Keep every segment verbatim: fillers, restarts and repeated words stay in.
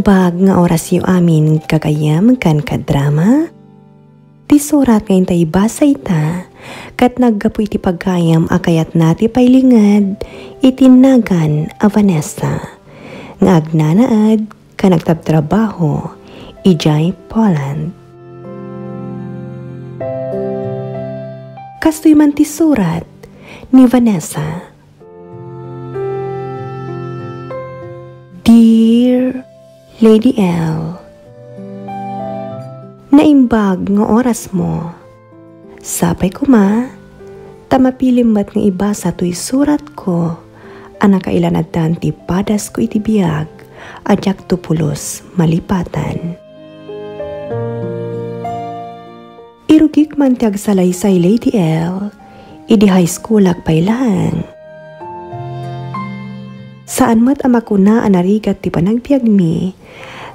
Bag nga orasyo amin, gagayyem ken kadrama. Ti surat nga inta ibasa ita, ket naggapu iti pagayam a kayatna ti pailinged iti nagan a Vanessa, nga agnanaed ken agtabtrabaho idiay Poland. Kastoy man ti surat ni Vanessa. Dear Lady L, naimbag nga orasmo. Sapay koma, ta mapilim met nga ibasa toy suratko a nakailanadan ti padasko iti biag a diakto pulos malipatan. Irugik man ti agsalaysay, Lady L, idi high schoolak pay laeng. Saan met a makuna a narigat ti panagbiagmi,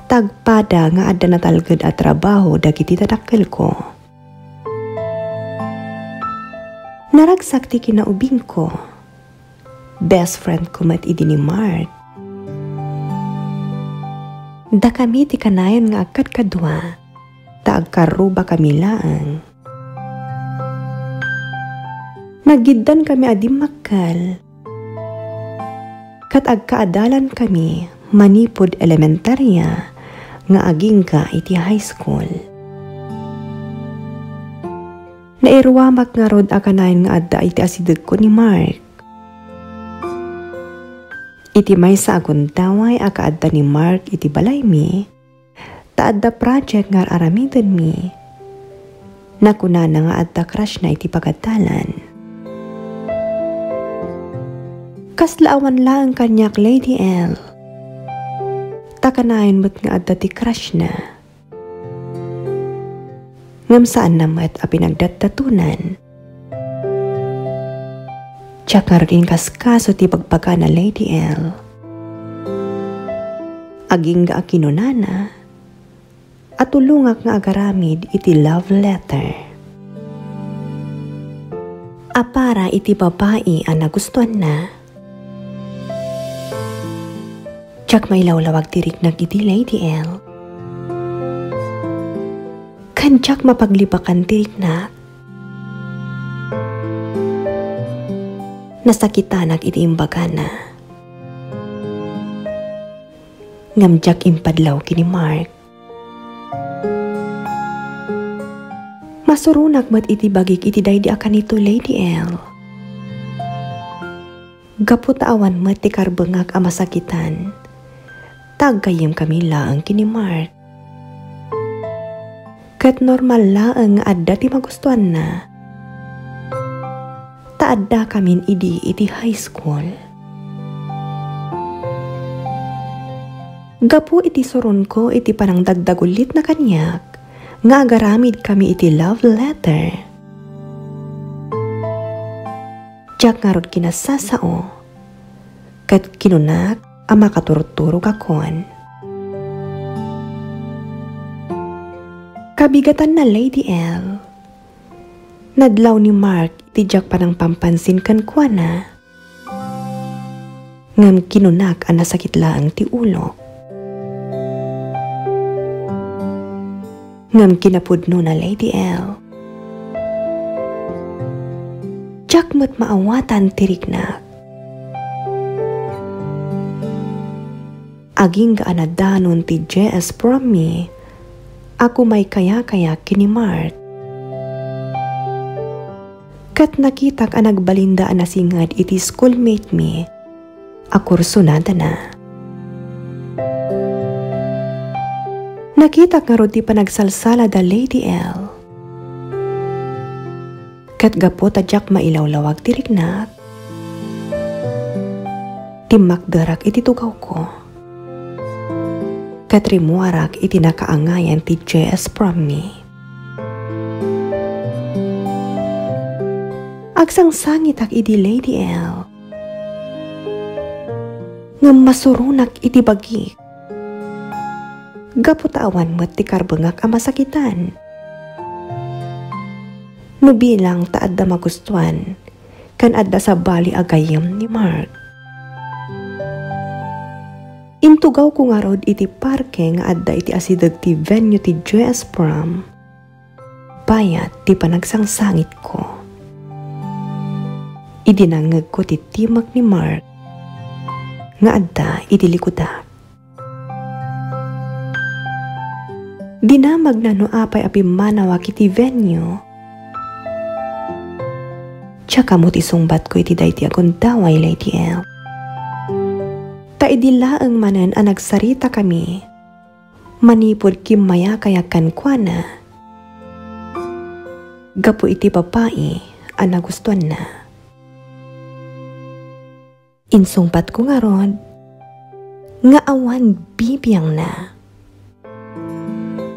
ta agpada nga adda natalged a trabaho dagiti dadakkelko. Naragsak ti kinaubingko. Best friend ko met idi ni Mark. Dakami ti kanayon nga agkadkadua, ta agkarrubakami laeng. Naggiddankami a dimmakkel, ket agkaadalankami manipud elementaria nga agingga iti high school. Nairuamak ngarud a kanayon nga adda iti asidegko ni Mark. Iti maysa a gundaway a kaadda ni Mark iti balaymi, ta adda project nga ar-aramidenmi, nakunana nga adda crushna iti pagadalan. Kasla awan laeng kaniak, Lady L, ta kanayon met nga adda ti crushna. Ngem saanna met a pinagdatdatonan. Diak ngarud inkaskaso ti bagbagana, Lady L. Agingga a kinunana a tulongak nga agaramid iti love letter a para iti babai a nagustuanna. Diak mailawlawag ti riknak iti, Lady L. Ken diak mapaglibakan ti riknak. Nasakitanak iti imbagana. Ngem diak impadlaw ken ni Mark. Masuronak met iti bagik iti daydi a kanito, Lady L. Gapu ta awan met ti karbengak a masakitan, ta aggayyemkami laeng ken ni Mark. Ket normal laeng nga adda ti magustuanna, ta addakamin idi iti high school. Gapu iti suronko iti panangdagdagullitna kaniak nga agaramidkami iti love letter, diak ngarud kinassasao ket kinunak a makaturturogakon. Kabigatanna, Lady L, nadlaw ni Mark iti diak panangpampansin kenkuana. Ngem kinunak a nasakit laeng ti ulok. Ngem kinapudnona, Lady L, diak met maawatan ti riknak. Agingga a nadanon ti J S prom mi a kumaykayakayak ken ni Mark. Ket nakitak a nagbalinda a nasinged iti schoolmate mi a kursunadana. Nakitak ngarud ti panagsalsalada, Lady L. Ket gapu ta diak mailawlawag ti riknak, timmakderak iti tugawko ket rimmuarak iti nakaangayan ti J S prom mi. Agsangsangitak idi, Lady L. Ngem masuronak iti bagik. Gapu ta awan met ti karbengak a masakitan. No bilang ta adda magustuan, ken adda sabali a gayyem ni Mark. Intugawko ngarud iti parke nga adda iti asideg ti venue ti J S Prom. Bayat ti panagsangsangitko. Idi nangngegko ti timek ni Mark nga adda iti likudak. Dinamagna no apay a pimmanawak iti venue. Diak ammo ti sungbatko iti daydi a gundaway, Lady L. Ta idi laeng manen a nagsaritakami, manipud kimmayakayak kenkuana gapu iti babai a nagustuanna. Insungbatko ngarud nga awan bibiangna.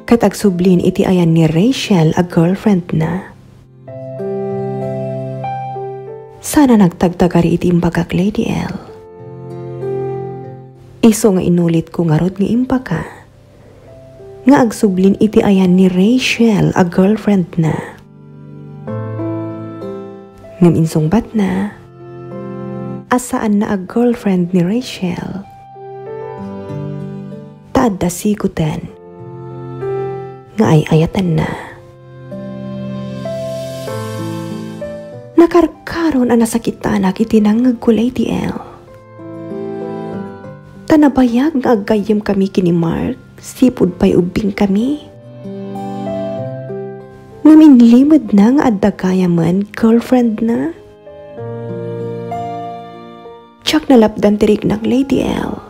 Ket agsublin iti ayan ni Rachel a girlfriendna. Saan a nagtagtagari iti imbagak, Lady L. Isu nga inulitko ngarud nga imbaga nga agsublin iti ayan ni Rachel a girlfriendna. Ngem insungbatna a saanna a girlfriend ni Rachel, ta adda siguden nga ay-ayatenna. Nakarkaron a nasakitanak iti nangngegko, Lady L. Ta nabayag nga aggayyemkami ken ni Mark, sipud pay ubbingkami. Ngem inlimedna nga adda gayamen girlfriendna. Diak nalapdan ti riknak, Lady L.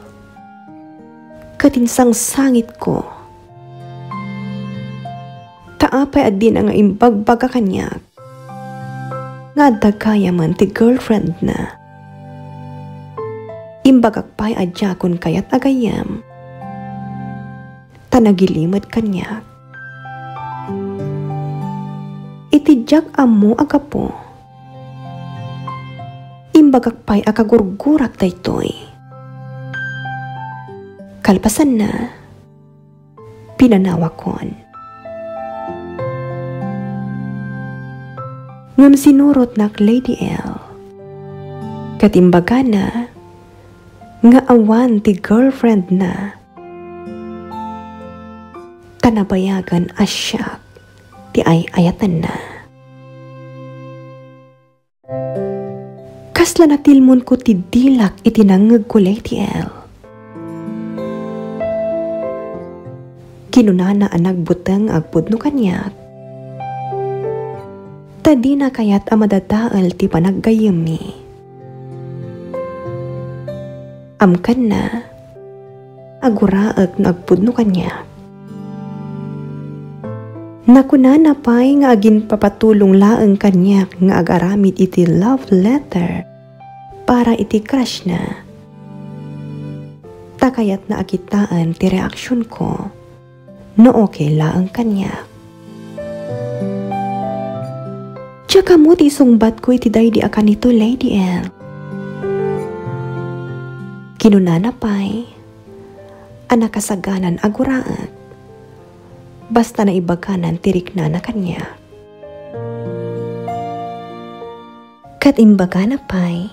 Ket insangsangitko. Ta apay a dina nga imbagbaga kaniak nga adda gayamen ti girlfriendna. Imbagak pay a diakon kayat a gayyem, ta nagilimed kaniak. Iti diak ammo a gapu, imbagak pay a kagurgurak daytoy. Kalpasanna, pinanawakon. Ngem sinurotnak, Lady L. Ket imbagana nga awan ti girlfriendna. Ta nabayagan a siak ti ay-ayatenna. Kasla natilmonko ti dilak iti nangngegko, Lady L. Kinunana a nagbuteng nga agpudno kaniak, ta dina kayat a madadael ti panaggayyemmi. Amkanna, aguraek no agpudno kaniak. Nakunana pay nga aginpapatulong laeng kaniak nga agaramid iti love letter para iti crushna. Ta kayatna a kitaen ti reaksionko no okay laeng kaniak. Diak ammo ti isungbatko iti daydi a kanito, Lady L. Kinunana pay a nakasaganan a guraek, basta naibaganan ti riknana kaniak. Ket imbagana pay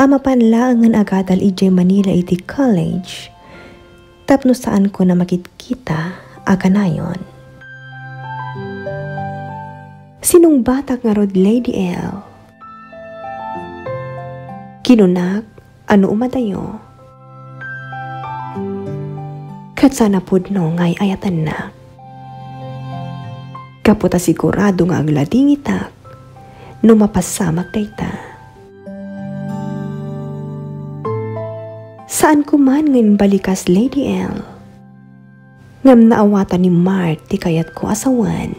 a mapan laengen agadal idiay Manila iti college tapno saanko a makitkita a kanayon. Sinungbatak ngarud, Lady L. Kinunak a no umadayo, ket saan a pudno nga ay-ayatennak. Gapu ta sigurado nga agladingitak no mapasamak dayta. Saanko man nga imbalikas, Lady L. Ngem naawatan ni Mark ti kayatko a sawen.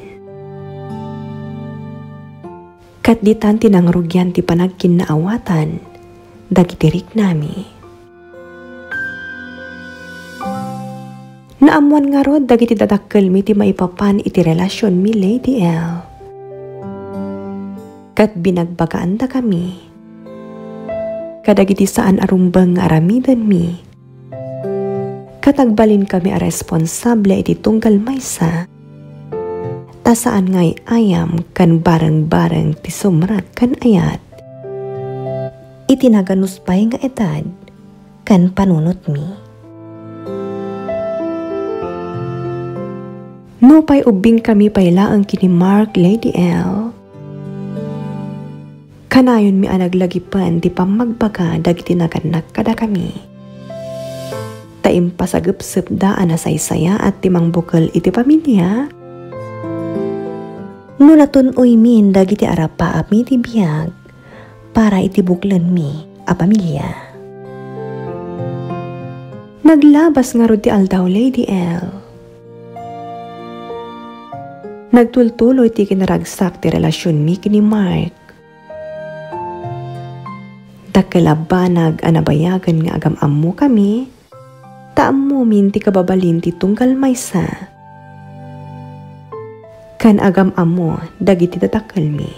Ket ditan ti nangrugian ti panagkinnaawatan dagiti riknami. Naammoan ngarud dagiti dadakkelmi ti maipapan iti relasionmi, Lady L. Ket binagbagaandakami kadagiti saan a rumbeng nga aramidenmi. Ket agbalinkami a responsable iti tunggal maysa, ta saan nga ay-ayam ken bareng-bareng ti sumrek ken ayat iti naganus pay nga edad ken panunotmi. Nupay ubbingkami pay laeng ken ni Mark, Lady L, kanayonmi a naglagipen ti pammagbaga dagiti nagannak kadakami. Ta impasagepsepda a nasaysayaat ti mangbukel iti pamilia no natun-oymin dagiti arapaapmi ti biag para iti buklenmi a pamilia. Naglabas ngarud ti aldaw, Lady L. Nagtultuloy ti kinaragsak ti relasionmi ken ni Mark. Dakkel a banag a nabayagen nga agam-ammokami, ta ammomin ti kababalin ti tunggal maysa ken agam-ammo dagiti dadakkelmi.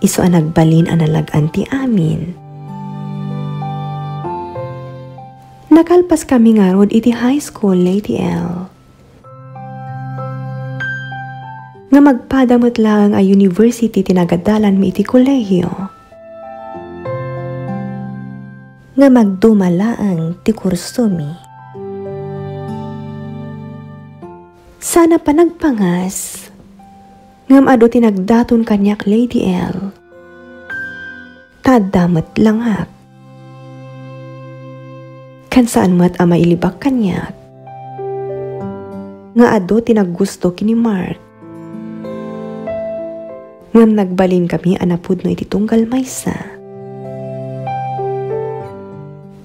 Isu a nagbalin a nalag-an ti amin. Nakalpaskami ngarud iti high school, Lady L. Ngem agpada met laeng a university ti nagadalanmi iti kolehio. Ngem agduma laeng ti kursomi. Saan a panagpangas, ngem adu ti nagdaton kaniak, Lady L. Ta adda met langak. Ken saan met a mailibak kaniak nga adu ti naggusto ken ni Mark. Ngem nagbalinkami a napudno iti tunggal maysa.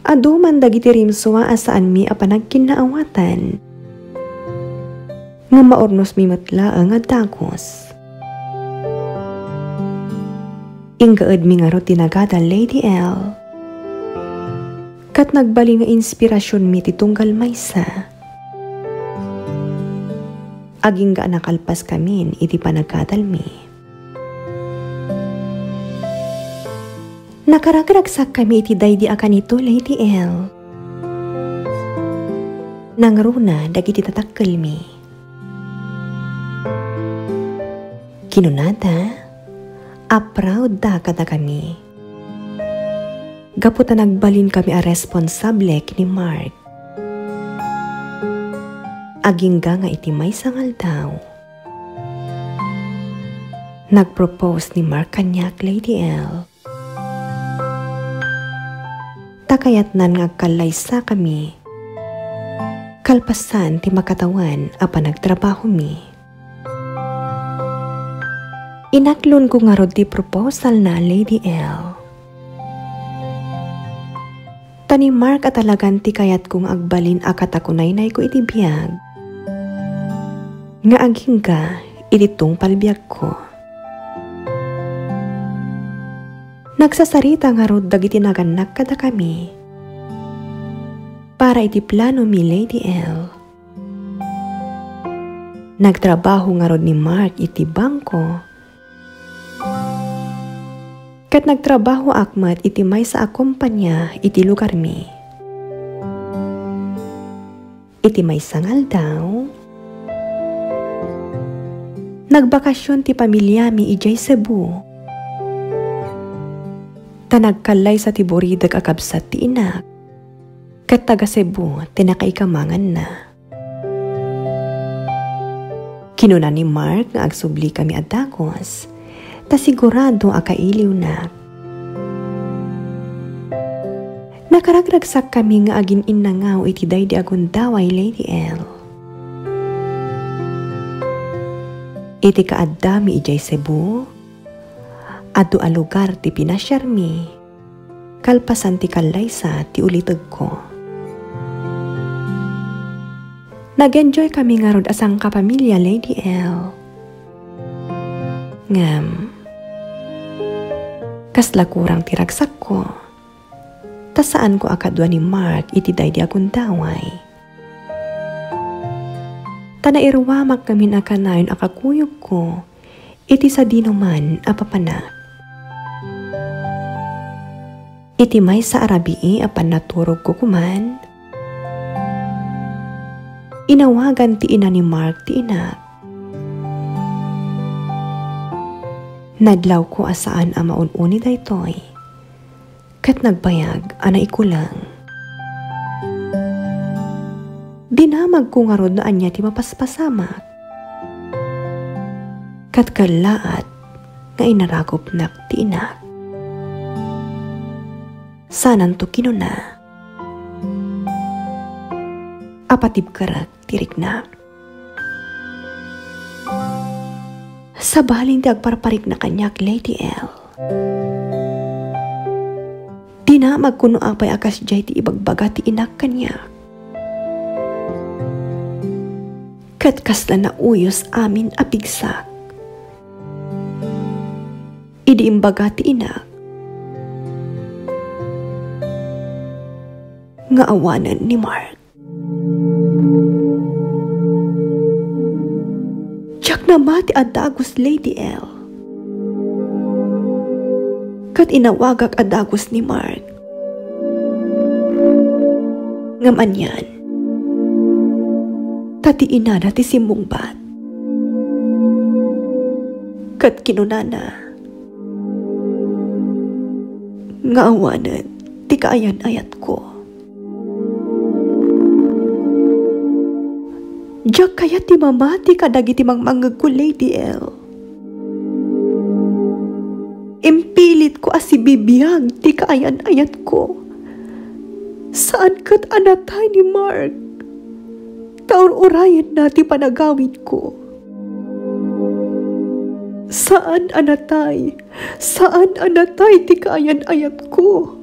Adu man dagiti rimsua a saanmi a panagkinnaawatan. Ngem maurnosmi met laeng a dagus. Inggaedmi ngarud ti nagadal, Lady L. Ket nagbalin nga inspirasionmi ti tunggal maysa. Agingga a nakalpaskamin iti panagadalmi. Nakaragragsakkami iti daydi a kanito, Lady L. Nangruna dagiti dadakkelmi. Kinunada a proud da kadakami. Gapu ta nagbalinkami a responsable ken ni Mark. Agingga nga iti maysa nga aldaw, nagpropose ni Mark kaniak, Lady L. Ta kayatnan nga agkallaysakami kalpasan ti makatawen a panagtrabahomi. Inaklonko ngarud ti proposalna, Lady L. Ta ni Mark a talagan ti kayatko nga agbalin a katakunaynayko iti biag nga agingga iti tungpal biagko. Nagsasarita ngarud dagiti nagannak kadakami para iti planomi, Lady L. Nagtrabaho ngarud ni Mark iti bangko, ket nagtrabahoak met iti maysa a kompania iti lugarmi. Iti maysa nga aldaw, nagbakasion ti pamiliami idiay Cebu. Ta nagkallaysa ti buridek a kabsat ti inak, ket taga-Cebu ti nakaikamanganna. Kinuna ni Mark nga agsublikami a dagus, ta sigurado a kailiwnak. Nakaragragsakkami nga agin-innangaw iti daydi a gundaway, Lady L. Iti kaaddami idiay Cebu, adu a lugar ti pinasiarmi. Kalpasan ti kallaysa ti ulitegko. Nag-enjoykami ngarud a sangkapamilia, Lady L. Ngem, kasla kurang ti ragsakko, ta saanko a kadua ni Mark iti daydi a gundaway. Ta nairuamak ngamin a kanayon a kakuyogko iti sadinoman a papanak. Iti maysa a rabii a pannaturogko koman, inawagan ti ina ni Mark ti inak. Nadlawko a saan a maun-uni daytoy. ket nagbayag a naikuleng. Dinamagko ngarud no ania ti mapaspasamak. Ket kellaat nga inaragupnak ti inak. Saananto kinuna. Apatibkerek ti rikna. Sabali ti agparparikna kaniak, Lady L. Dinamagko no apay a kasdiay ti ibagbaga ti inak kaniak. Ket kasla nauyos amin a pigsak. Idi imbaga ti inak nga awanen ni Mark. Diak namati a dagus, Lady L. Ket inawagak a dagus ni Mark. Ngem anian, ta ti inana ti simmungbat. Ket kinunana nga awanen ti kaayan-ayatko. Diak kayat ti mamati kadagiti mangmangngegko, Lady L. Impilitko a sibibiag ti kaayan-ayatko. Saan ket a natay ni Mark, ta ur-urayenna ti panagawidko. Saan a natay, saan a natay ti kaayan-ayatko.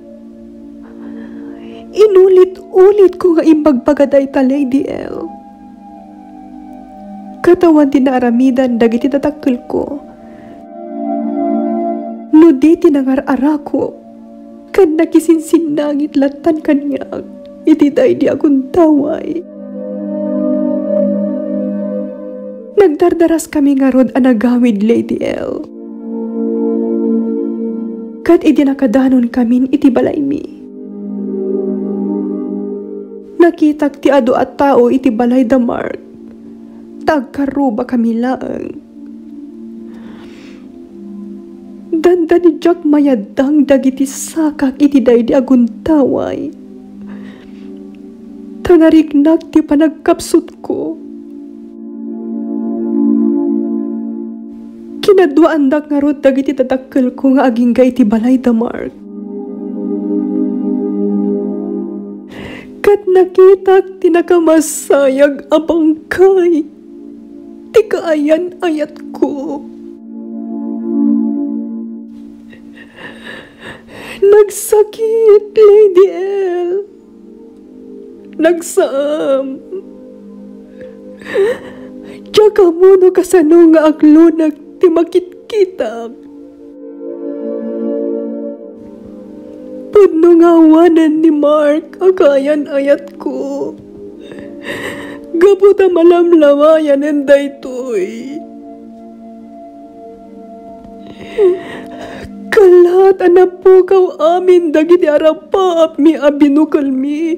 Inulit-ulitko nga imbagbaga dayta, Lady L. Ket awan ti naaramidan dagiti dadakkelko. No di ti nangar-arako ken nakisinsinnangit lattan kaniak iti daydi a gundaway. Nagdardaraskami ngarud a nagawid, Lady L. Ket idi nakadanonkamin iti balaymi, nakitak ti adu a tao iti balay da Mark, ta agkarrubakami laeng. Dandani diak mayaddang dagiti sakak iti daydi a gundaway, ta nariknak ti panagkapsutko. Kinaduaandak ngarud dagiti dadakkelko nga agingga iti balay da Mark. Ket nakitak ti nakamasayag a bangkay ti kaayan-ayatko. Nagsakit, Lady L. Nagsam. Diak ammo no kasano nga aglunak ti makitkitak. Pudno nga awanen ni Mark a kaayan-ayatko. Gapu ta malamlamayanen daytoy. Kallaat a napukaw amin dagiti arapaapmi a binukelmi.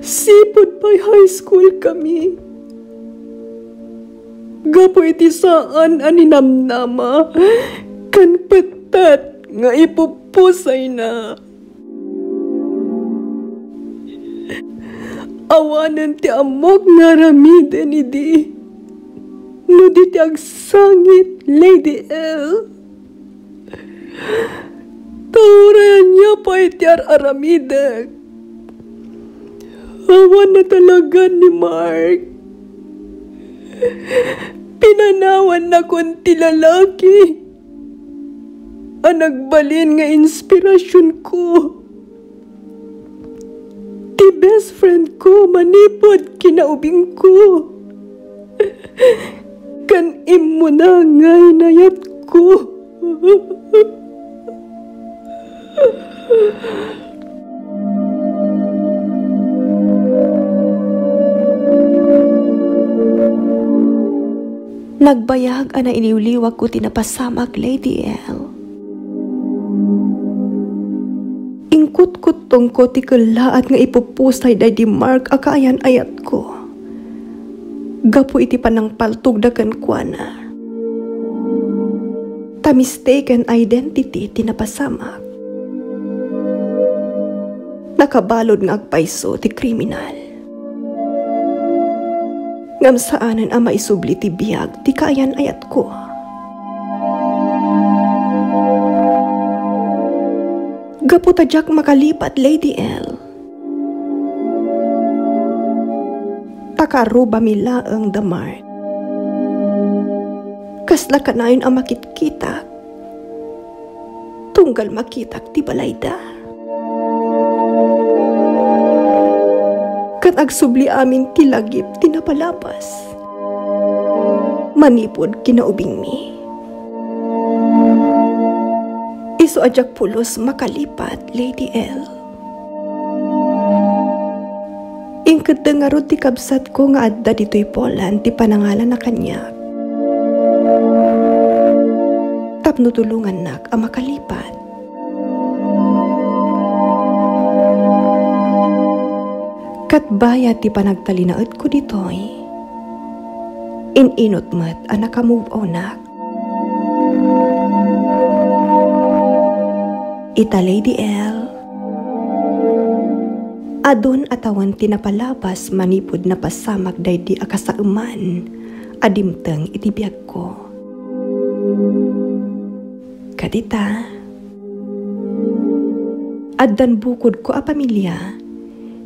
Sipud pay high school kami. Gapu iti saan a ninamnama ken pettet nga ipupusayna. Awanen ti ammok nga aramiden idi no di ti agsangit, Lady L. Ta uray ania pay ti ar-aramidek, awan natalagan ni Mark. Pinanawannakon ti lalaki a nagbalin nga inspirasionko. Ti best friend ko manipud kinaubingko. Ken immuna nga inayatko. Nagbayag a nailiwliwakko ti napasamak, Lady L. Inkutkutongko ti kellaat nga ipupusay daydi Mark a kaayan-ayatko gapu iti panangpaltogda kenkuana. Ta mistaken identity ti napasamak. Nakabalud nga agpayso ti kriminal. Ngem saanen a maisubli ti biag ti kaayan-ayatko. Gapu ta diak makalipat, Lady L. Ta karubami laeng da Mark. Kasla kanayon a makitkitak. Tunggal makitak ti balayda. Ket agsubli amin ti lagip ti napalabas manipud kinaubingmi. Isu a diak pulos makalipat, Lady L. Inkeddeng ngarud ti kabsatko nga adda ditoy Poland ti panangalana kaniak tapno tulongannak a makalipat. Ket bayat ti panagtalinaedko ditoy, in-inut met a naka-move onak. Ita, Lady L, adun a tawen ti napalabas manipud napasamak daydi a kasaeman a dimteng iti biagko. Ket ita, addan bukodko a pamilia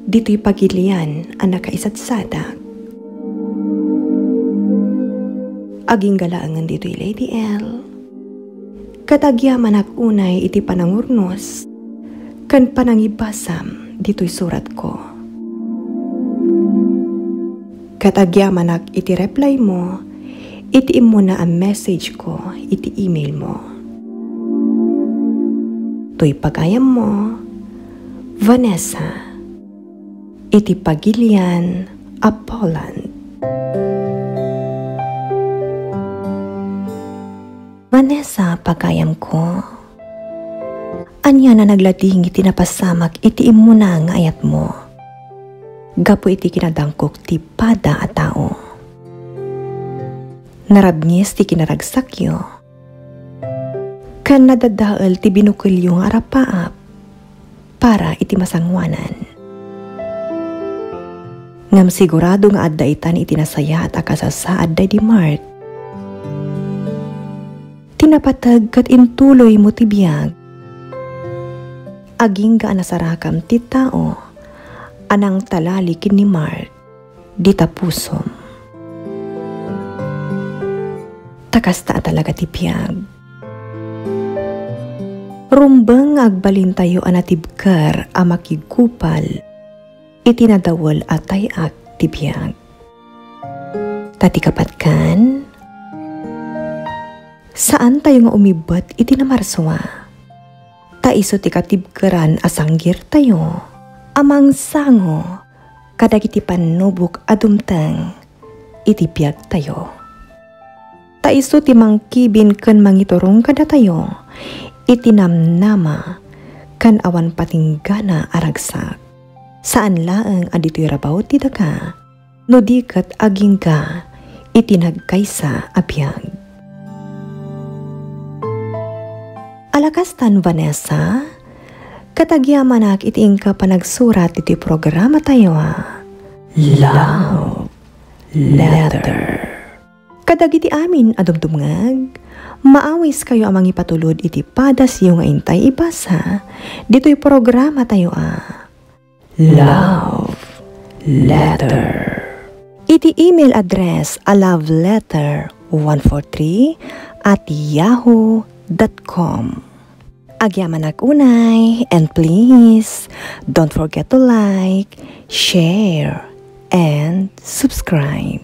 ditoy pagilian a nakaisadsadak. Agingga laengen ditoy, Lady L, ket agyamanak unay iti panangurnos ken panangibasam ditoy suratko. Ket agyamanak iti reply mo iti immuna a message ko iti email mo. Toy pagayammo, Vanessa, iti pagilian a Poland. Vanessa, pagayamko, anian a naglading iti napasamak iti immuna nga ayatmo gapu iti kinadangkok ti pada a tao. Narabngis ti kinaragsakyo, ken nadadael ti binukelyo nga arapaap para iti masangoanan. Ngem sigurado nga adda itan iti nasayaat a kasasaad daydi Mark. Ti napateg ket intuloymo ti biag. Agingga a nasarakam ti tao a nangtalali ken ni Mark dita pusom. Ta kasta a talaga ti biag. Rumbeng nga agbalintayo a natibker a makigkupal iti nadawel a tay-ak ti biag. Ta ti kapatkan, saantayo nga umibbet iti namarsua. Ta isu ti katibkeran a sanggirtayo a mangsango kadagiti pannubok a dumteng iti biagtayo. Ta isu ti mangkibin ken mangiturong kadatayo iti namnama ken awan patinggana a ragsak. Saan laeng a ditoy rabaw ti daga, no di ket agingga iti nagkaysa a biag. Ala kastan, Vanessa, ket agyamanak iti inka panagsurat iti programatayo a Love Letter. Kadagiti amin a dumdumngeg, maawiskayo a mangipatulod iti padasyo nga intay ibasa ditoy programatayo a Love Letter. Iti email address a love letter one four three at yahoo dot com. Agyamanak unay, and please, don't forget to like, share, and subscribe.